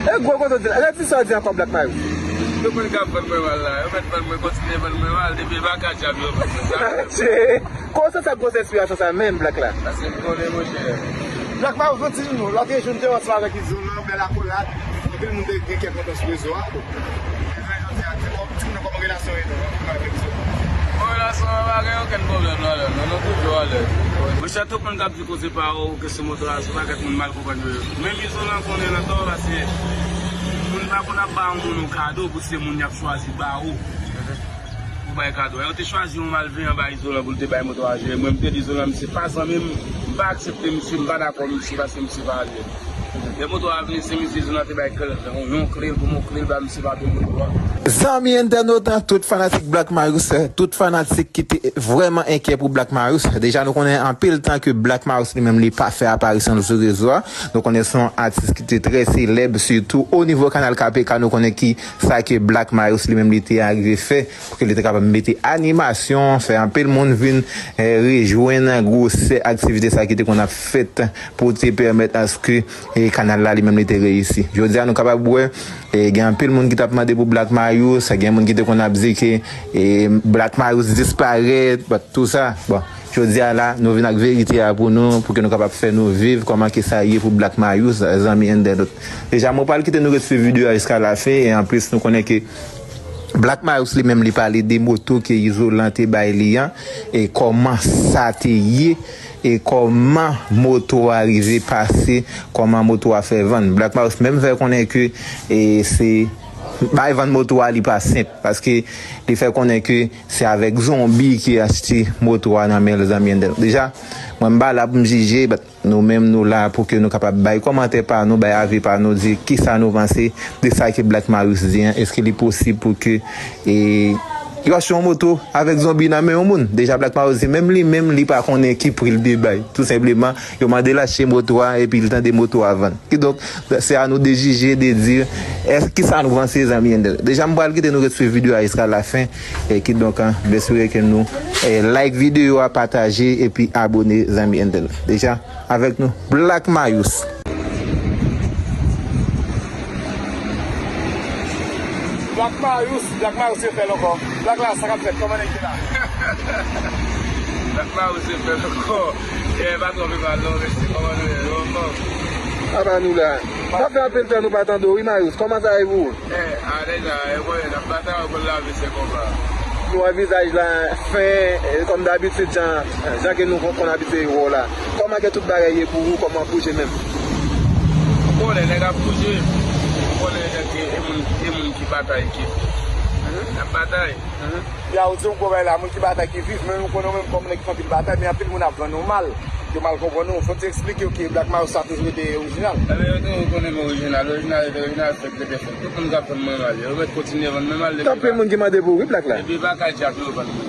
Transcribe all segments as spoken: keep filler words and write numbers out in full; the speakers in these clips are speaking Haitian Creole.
E gwo kote w di la, redi sa w di ankò Black Marius. Tout moun k ap vann mwen mal la, yo mèt vann mwen, kontinye vann mwen mal, depi e pa ka djab yo vann mwen sa. Che, kote w soti ak gwosè enspirasyon sa menm, Black la? Paske m konnen, monchè. Black Marius, yon ti di nou, lòt jou nou te ansanm avèk Izolan, bèl akolad, anpil moun te gen kè kontan sou rezo a. Bon. Jounen jodi a, di kò-, di nou kòman relasyon ye nou avèk Izolan? Bon, relasyon an pa gen okenn pwoblèm nan lè, non, nou toujou alèz. Monchè, tout moun k ap di koze pa yo, kesyon moto a, se yon pakèt moun mal konprann yo ye. Menm Izolan konnen l antò, paske moun pa konn ap ba yon moun yon kado pou se moun y ap chwazi ba ou pou bay kado. Yo te chwazi yon malveyan ba Izolan pou l te bay moto a jere. Mwen, m te di Izolan, misye pa zanmi m, m pa aksepte misye, m pa dakò misye, paske misye pa alye m. Lè moto a vini, se misye Izolan te bay kle, yon kle, gwo kle, l ba misye pa peye moto a. Zanmi entènot, tout fanatik Black Marius, tout fanatik ki te vrèman enkyè pou Black Marius. Deja, nou konnen anpil tan ke Black Marius li menm li pa fè aparisyon l sou rezo a. Nou konnen se yon atis ki te trè selèb, sitou o nivo Kanal K P K, nou konnen ki sa ke Black Marius li menm li te arive fè, pou ke li te kapab mete animasyon, fè anpil moun vin, eh, rejwenn gwosè aktivite sa ki te konn ap fèt pou te pèmèt aske, eh, kanal la li menm li te reyisi. Jodi a, nou kapab wè, eh, gen anpil moun ki t ap mande pou Black Marius, gen moun ki te konn ap di ke, eh, Black Marius disparèt, but tou sa, bon, jodi a la, nou vin ak verite a pou nou, pou ke nou kapab fè nou viv kòman ke sa ye pou Black Marius, zanmi entènot. Deja, mwen pral kite nou ret swiv videyo a jiska lafen, e anplis, nou konnen ke Black Marius li menm li pale de moto ke Izolan te bay li an, e kòman sa te ye, e kòman moto a rive pase, kòman moto a fè vann. Black Marius menm fè konnen ke, e, se bay vann moto a li pa senp, paske li fè konnen ke se avèk zonbi ki achte moto a nan men l, zanmi entènot. Deja, mwen m pa la pou m jije, but nou menm nou la pou ke nou kapab bay kòmantè pa nou, bay avi pa nou, di kisa nou panse de sa ke Black Marius di an. Èske li posib pou ke, e, yo achte yon moto avèk zonbi nan men yon moun? Deja Black Marius di menm li menm li pa konnen ki pri l te bay. Tou senpleman, yo mande l achte moto a epi l tande moto a vann. Kidonk, se a nou de jije, de di, èske, kisa nou panse, zanmi entènot. Deja, m pral kite nou ret swiv videyo a jiska lafen. E kidonk, an, m espere ke nou, eh, like videyo a, pataje, epi abone, zanmi entènot. Deja, avèk nou, Black Marius. Black Marius, Black Marius refè l ankò. Black la, sa k ap fèt, kòman nèg yo la? Black Marius refè l ankò. Eh, pa twò pi mal non, mesye, kòman nou ye? Nou anfòm? Apa nou la. Sa fè anpil tan nou pa tande w, wi, Marius. Kòman sa ye pou ou? Eh, a, nèg la, eh, mwen, n ap batay, w konn lavi se konba. Nou wè vizaj la fen, eh, kòm dabitid, jan, jan ke nou konn, konn abitye wè w la. Kòman ke tout bagay ye pou ou, kòman w ap bouje menm? Ou konnen, nèg ap bouje. Ou konnen, nèg, e moun, e moun ki batay ki viv. N ap batay. Ya, ou di yon gwo bagay la, moun ki batay ki viv, men nou konnen w menm kòm nèg ki fè anpil batay, men anpil moun ap vann ou mal. Yo mal konprann ou. Fò w te eksplike yo ke Black Marius sa toujou rete orijinal. Ebyen, yo toujou konnen m orijinal. Orijinal rete orijinal, fèk rete fèk. Tout moun k ap vann mwen mal, yo mèt kontinye vann mwen mal depi. Gen anpil moun ki mande pou ou, wi, Black la. Depi e pa kay djab yo vann mwen.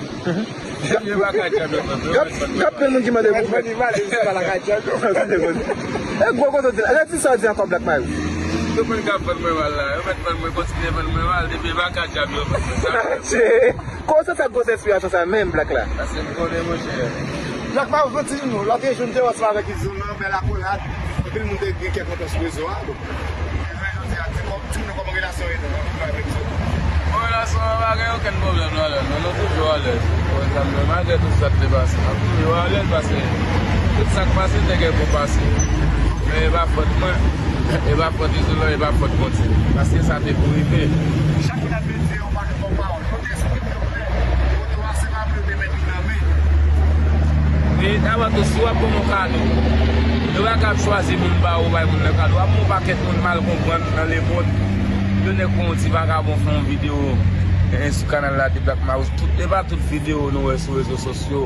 Depi e pa kay djab yo vann mwen, yo mèt vann mwen mal. Gen anpil moun ki mande pou ou. Mèt vann li mal, e pa lakay djab yo. E gwo kote w di la. Redi sa w di ankò, Black Marius. Tout moun k ap vann mwen mal la, yo mèt vann mwen, kontinye vann mwen mal, depi e pa kay djab yo vann mwen. Sa Kote w soti ak gwosè enspirasyon sa menm, Black la? Paske m konnen, monchè. Black Marius, yon ti di nou, lòt jou nou te ansanm avèk Izolan, bèl akolad, anpil moun te gen kè kontan sou rezo a. Bon. Jounen jodi a, di kò-, di nou kòman relasyon ye nou avèk Izolan? Bon, relasyon an pa gen okenn pwoblèm nan lè nou, nou toujou alèz. Bon, sa m di, malgre tout sa k te pase, n ap toujou alèz paske tout sa k pase te gen pou pase. Men e pa fòt mwen, e pa fòt Izolan, e pa fòt Bondye. Paske sa te pou rive. Chak moun ap di yon pakèt bon pawòl. Yo te eksplike yo klè. Moto a se pa mwen yo te mèt li nan men. E avan tou, si w ap ban m yon kado, yo pa ka ap chwazi moun ba ou, bay moun nan kado. W ap wè yon pakèt moun mal konprann nan lemonn. Yon nèg kon yon ti vagabon fè yon videyo, eh, sou kanal la de Black Marius. Tout, e pa tout videyo nou wè sou rezo sosyo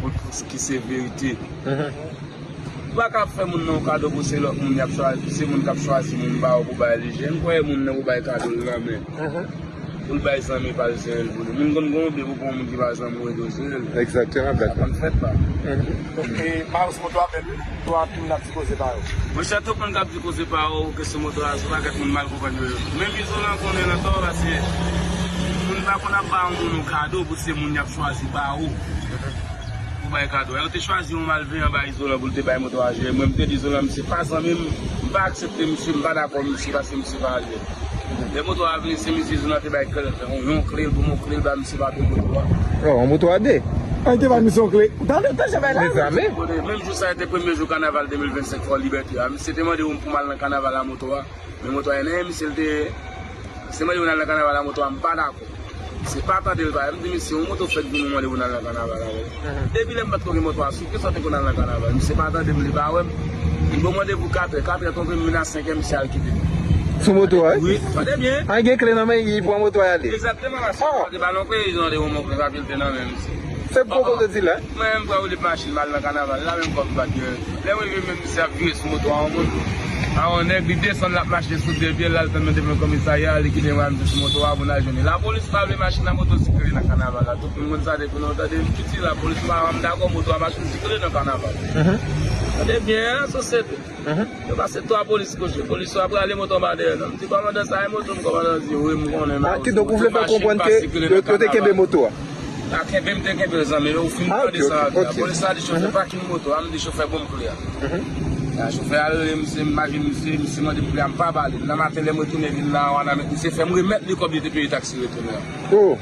pou, pou ki se verite. Ou pa ka ap fè moun nan yon kado pou se lòt moun y ap chwazi, se moun k ap chwazi moun ba ou pou bay li jere. M kwè moun nan pou bay kado l nan men. Pou l bay zanmi pa l jere l pou li. Moun konn gen yon byen pou pran yon moun ki pa zanmi w epi w jere l. Egzakteman, Black. Sa konn fèt pa. E Marius moto a menm, moto a tout moun ap di koze pa yo. Monchè, tout moun k ap di koze pa yo, kesyon moto a, se yon pakèt moun mal konprann yo ye. Menm Izolan konnen l antò, paske moun pa konn ap ba yon moun yon kado pou se moun y ap chwazi ba ou. Pou bay kado. Yo te chwazi yon malveyan ba Izolan pou l te bay moto a jere. Mwen, m te di Izolan, misye pa zanmi m, m Pa aksepte misye, m pa dakò misye, paske misye pa alye. Lè moto a vini, se misye Zona te bay kle, yon, yon kle, l ban m yon kle, l ba misye papye moto a. Oh, yon moto a de. An te ba misye yon kle. Tande, tande, tande. Mezanmi. Menm jou sa, se te premye jou kanaval de mil vennsenk Fò Libète a. Misye te mande m pou m al nan kanaval a moto a. Men moto a, nan men misye, l te, misye mande m al nan kanaval a moto a, m pa dakò. Misye pa tande l, pa, m di misye, yon moto fèk vini, ou mande pou n al nan kanaval avè l. Depi lè m pa t ko gen moto a, sou kisa w te konn al nan kanaval? Misye pa tande m, li pa wè m. Li ban m randevou katrè, katrè tonbe, m vin a senkè, misye al kite m. Sou moto a, wi? Wi, tande byen. A, gen kle nan men, li pran moto a, li ale. Egzakteman, paske li te ba l yon kle, li te mande yon kle, papye l te nan men misye. Se poko te di la. Mwen menm, m pral woule machin, m al nan kanaval la, menm kòb m pa t gen. Lè m rive, menm misye ap vire sou moto a yon moun, a yon nèg, li desann, l ap mache sou de pye l, l al tann nan devan komisarya, li kite m ak misye sou moto a pou n al jwenn li. Lapolis pa vle machin ak moto sikile nan kanaval la. Tout moun konn sa depi lontan, depi m piti, lapolis pa, m dakò moto a, machin sikile nan kanaval. Tande byen, sosyete. Yo pase twa polis koche. Polis yo ap rale moto anba dèyè nan. M di kòmandan, sa e moto m? Kòmandan di, wi, m konnen. Ah, kidonk ou vle fè konprann ke yo, yo te kenbe moto a? Pa kenbe, m te kenbe l, zanmi, men ou fin tande sa a. Polis la di chofè, pakin moto a, m di chofè, ban m kle a. Ya, chofè a rele misye, m pa jwenn misye, misye mande m kle a, m pa ba li. Nan maten, lè m retounen vin la, Wanament, misye fè m remèt li kòb li te peye taksi retounen an. Oh.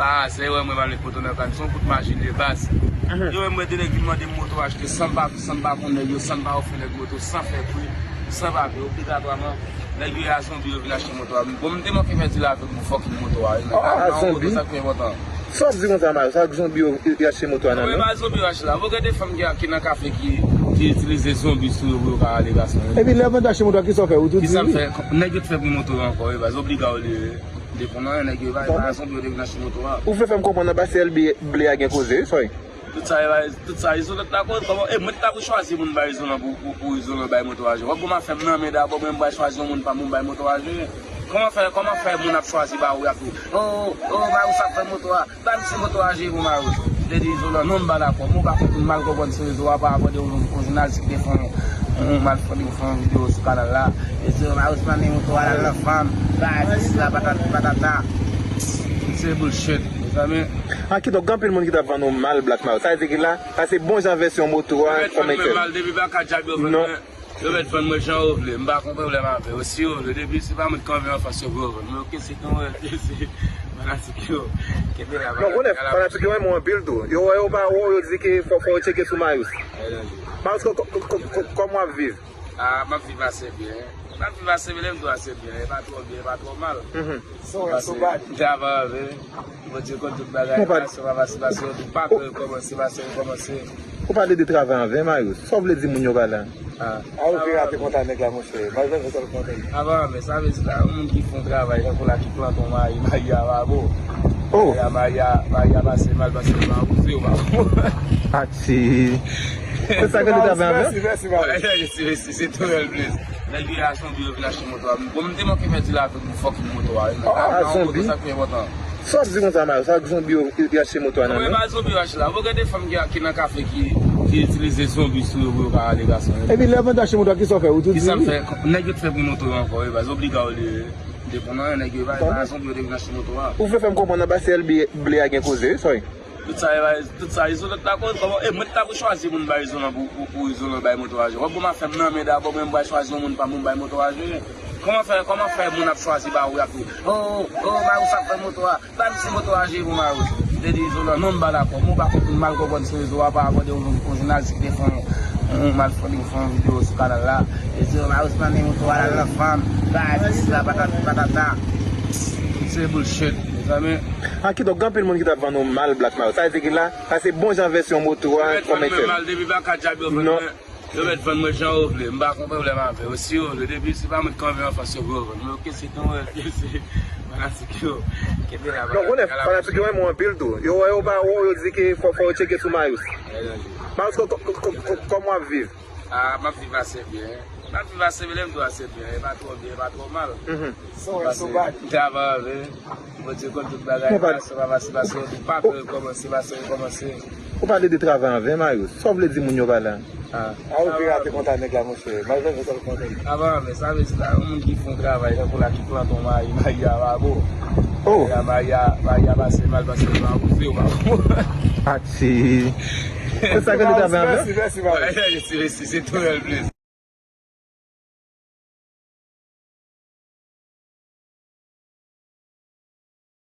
Pa, se wè mwen, m al met moto nan kanaval, se yon kout machin de baz. Yo, mwen, de nèg vin mande m moto achte, san m pa, san m pa konn nèg yo, san m pa ofri nèg moto, san fè pri, san papye, obligatwaman, nèg yo a zonbi yo vin achte moto a. Bon, m te manke fè dil avèk pou fòkin moto a, wi, men pa nan yon moto, sa ki enpòtan. Sa w ap di konsa, Mayo? Sa k zonbi yo, yo achte moto a nan men? Wi, pa zonbi yo achte la. Bon, gen de fanm ki, ki nan kafe ki, ki itilize zonbi sou yo pou yo ka rale gason yo. Epi lè yo vin achte moto a, kisa w fè? Ou tou di wi. Kisa m fè? Nèg yo t fè pri moto yo ankò, wi, baz, obliga w li ye. Depi nan nèg yo pa, pa zonbi yo te vin achte moto a. Ou vle fè m konprann anba syèl ble a gen koze, wi, sòy. Tout sa, tout sa, izolan t la koz, kòman, e mwen t ap chwazi moun bay izolan pou, pou, pou izolan bay moto a jere. W ap bon afè m nan men dabò, mwen m pral chwazi yon moun pa m, m bay moto a jere. Kòman fè, kòman fè moun ap chwazi ba ou, y ap di, oh, oh, Mayo sa ap fè moto a, ba misye moto a jere pou Mayo. M te di izolan, non, m pa dakò, mwen pa konprann, m mal konprann sou rezo a pa rapò de yon, yon jounalis ki te fè yon, yon malfonding fè yon videyo sou kanal la. E se Mayo te mande moto a, l al nan fanm, ba, sesi la, patati, patata. Se bullshit, mezanmi. Ah, kidonk, gen anpil moun ki t ap vann ou mal, Black Mayo. Sa vle di ki la, sa se bon jan vèsyon moto a, kòm etèl. Yo mèt vann mwen mal, depi baka djab yo vann mwen. Yo mèt vann mwen jan yo vle. M pa gon pwoblèm avè yo. Si yo vle, depi se pa mwen k kanpe anfas yo pou yo vann mwen. Oke, se tan wè, se fanatik yo. Kenbe la, non, konnen fanatik yo renmen w anpil tou. Yo wè yo pa wè w, yo di ke fò, fò yo tcheke sou Mayous. Mayous, kò-, kò-, kò-, kò-, kò-, kòman w ap viv? Ah, m ap viv ase byen. M ap viv ase byen, lè m di w ase byen, e pa twò byen, e pa twò mal. Mhm. Travay avè. Bondye konn tout bagay. Pase, pa pase, pase, pa pè rekòmanse, pase, rekòmanse. Ou pale de travay an ven, Mayous. Sa w vle di moun yo pa la? Ah. A, ou te rate kontak nèg la, monchè. Malgre sa l kontan. Avan, men sa vle di la, yon moun ki fè yon travay, tankou la, ki plante yon mayi, mayi a pa bon. Oh. Mayi a, mayi a, mayi a pase mal, paske l pa wouze, ou pa bon. Ati. Se sa k rele travay an ven? Mèsi, mèsi, mèsi. Mèsi, mèsi, se tou bèl plis. Nèg yo a zonbi yo vin achte moto a. Bon, m te manke fè dil avèk pou fòkin moto a, wi, men pa nan yon moto, sa ki enpòtan. Sa w ap di konsa, Mayous? Sa k zonbi yo, yo achte moto a nan men? Mwen pa zonbi yo achte la. Bon, gen de fanm ki, ki nan kafe ki, ki itilize zonbi sou yo pou yo ka rale gason yo. Epi lè yo vin achte moto a, kisa w fè? Ou tou di wi. Kisa m fè? Nèg yo t fè pri moto yo ankò, wi, baz, obliga w li ye. Depi nan nèg yo pa, pa zonbi yo te vin achte moto a. Ou vle fè m konprann anba syèl ble, ble a gen koze, wi, sòy. Tout sa, tout sa, izolan t la koz, kòman, e mwen t ap chwazi moun bay izolan pou, pou, pou izolan bay moto a jere. W ap bon afè m nan men dabò, mwen m pral chwazi yon moun pa m, m bay moto a jere. Kòman fè, kòman fè moun ap chwazi ba ou, y ap di, oh, oh, Mayous ap fè moto a, ba misye moto a jere pou Mayous. M te di izolan, non, m pa dakò, mwen pa konprann, mal konprann sou rezo a pa rapò de yon, yon jounalis ki te fè yon, yon malfonding fè yon videyo sou kanal la. E di, oh, Mayous mande moto a, l al nan fanm, ba, sesi la, patati, patata. Se bullshit, mezanmi. Ah, kidonk, gen anpil moun ki t ap vann ou mal, Black Mayo. Sa vle di ki la, sa se bon jan vèsyon moto a, kòm etèl. Yo mèt vann mwen mal, depi baka djab yo vann mwen. Yo mèt vann mwen jan yo vle. M pa gon pwoblèm avè yo. Si yo vle, depi se pa mwen k kanpe anfas yo pou yo vann mwen. Oke, se tan wè, se fanatik yo. Kenbe la, non, konnen fanatik yo renmen w anpil tou. Yo wè yo pa wè w, yo di ke fò, fò yo tcheke sou Mayous. Mayous, kò-, kò-, kò-, kò-, kòman w ap viv? Ah, m ap viv ase byen. M ap viv ase byen, lè m di w ase byen, e pa twò byen, e pa twò mal. Mhm. Travay avè. Bondye konn tout bagay, pase, pa pase, pase, pa pè rekòmanse, pase, rekòmanse. Ou pale de travay an ven, Mayous. Sa w vle di moun yo pa la? Ah. A, ou te rate kontak nèg la, monchè. Malgre sa l kontan. Travay an ven, sa vle di la, yon moun ki fè yon travay, tankou la, ki plante yon mayi, mayi a pa bon. Oh. Mayi a, mayi a, mayi a pase mal, paske l pa wouze, ou pa bon. Ati. Se sa k rele travay an ven? Mèsi, mèsi, mèsi, Mayous. Se, se, se tou bèl plis.